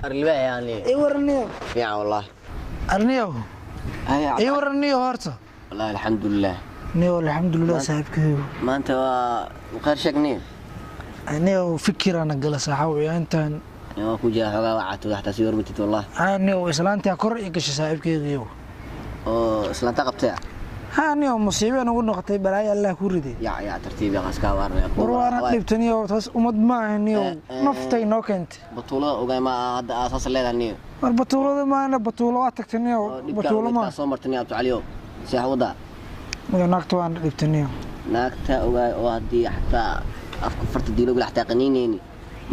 Arlibaa yani. Ii waraniyo. Fiican wallah. Arniyow. Haya. Ii waraniyo horta. Wallahi alxamdulilah. Niyow alxamdulilah saaxiibkaygu. Maanta waa khayr sheegniyo. Niyow fikirana gala saaxaw intaan. Waa ku jira xoogaa waa caato xataa sii hormatid wallah. Niyow islaantaa kor ii gashay saaxiibkaygiyow. Oo islaanta qabtay. Haa niyow musiibe nagu noqotay balaayo Allah ku riday. Ya ya tartiib ya qaska waarna. War waana dhibta niyow taas ummad ma aha niyow naftay noo keentay. Batuulada ogaay ma hadda aasaas leedahay niyo. War batuulada maana batuulo waa tagtay niyow batuulo ma. Soo martay niyo Abdu Caliyo. Seex wada. Niyow naagta waan dhibtay niyow. Naagta ogaay oo haddii xataa afka farta diilo gala xataa qaniineyni.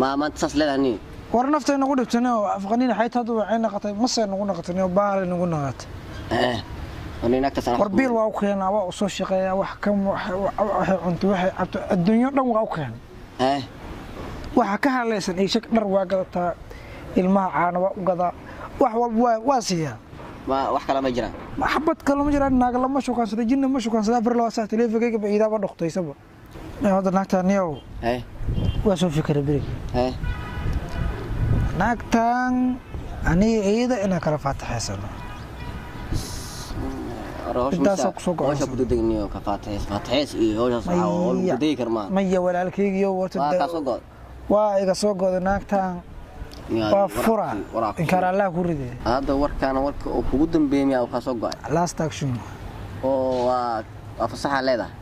Ma maanta saas leedahay niyo. War naftay nagu dhibtay niyow afqaniin xayta hadda waxay noqotay masay nagu noqotay niyow baalay nagu noqotay. War biil waa u keenaa waa u soo shaqeeyaa wax kan waxay cunto waxay cabto adduunyo dhan waa u keenay. Waxa ka halaysan ii shak dhar waa gadataa ilmaha caano waa u gadaa wax walba waa siiyaa. Ma wax kale ma jiraan. Xabad kale ma jiraan naag lama shukaansada jinna ma shukaansada afar laba saac taleefankayga ba iidaaba dhoqtaysaba. Hadda naagtaa niyow waa soo fikira berig. Naagtan aniga iyada inaan kala faataxaysano. Maya walaalkaygiyo waa iga soo goday naagtan waa fura inkaar Allah ku riday. Hadda warkaana warka uu kugu dambeeyay miyaa uu ka soo go'ay? Last action. Oo waa fasaxa leedahay.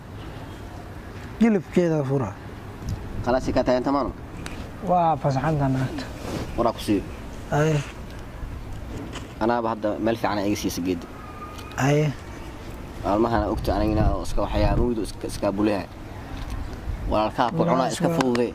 Jilibkeeda fura. Khalaas ka tahay tamaam. Waa fasaxanta naagta. Waraa ku sii. Ay. Anaaba hadda meel fiican iga siisay geed. Ay. Maalmahana ogta anigina oo iska waxyaabahoodu iska buleeyahay. Walaalkaa ku cunaa iska fududay.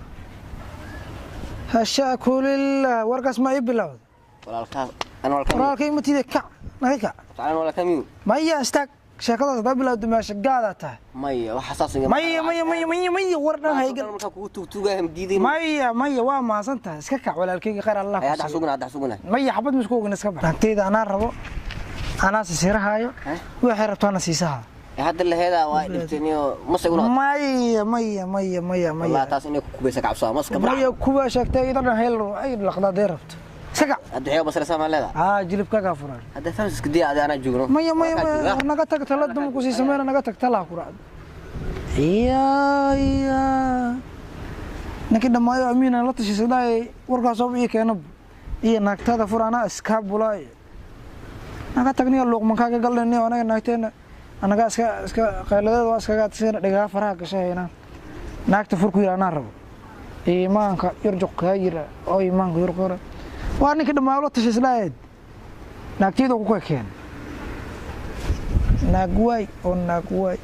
Hasha kulillah warkaas ma ii bilowday. Walaalkaa ana walaalkaa. Walaalkay ma tiida kac naga kac. Ana walaalkaa miyu. Maya istaag sheekadaas hadaa bilowday meesha gaadaa tahay. Maya waxa saas inga. Maya maya maya maya maya war dhan haygal. Markaa kugu tuugtuugahay diiday. Maya maya waa mahadsan tahay iska kac walaalkayga khayr Allah ku siiyo. Hadda sugna hadda sugna. Maya xabad misku ogna iska bax. Naagtayda anaa rabo. Anaa sisirahaayo waxay rabtaana siisaha. Hadda laheeda waa dhibtaniyo ma seguna. Maya maya maya maya maya. Wallahi taas inay ku kubaysa kacabso ma iska maya kuba sheegtay idan hel ay laqda deer rabto. Iska hadda xeeb basra sama leedahay. Ah jilibkaaga furan. Hadda fahmis iska diyaa anaa joogno. Maya maya maya naga tag talada ma ku sii sameeyna naga tag talaa ku raacdo. Ya ya. Ninkii dhamaayo amiina la tashisaday warkaas oo ii keenab iyo naagtada furana iska bulay. Naga tagniyo luqmankaaga galnay anaga naagteena anaga iska qayladeeda waa iskaga adsayna dhigaa faraha gashayna naagta furku yiraana rabo iimaanka yarjuq ka yira oo iimaanka yurqora waa ninka dhamaalo tashislaayad naagteeda ku keen naag way oo naag way.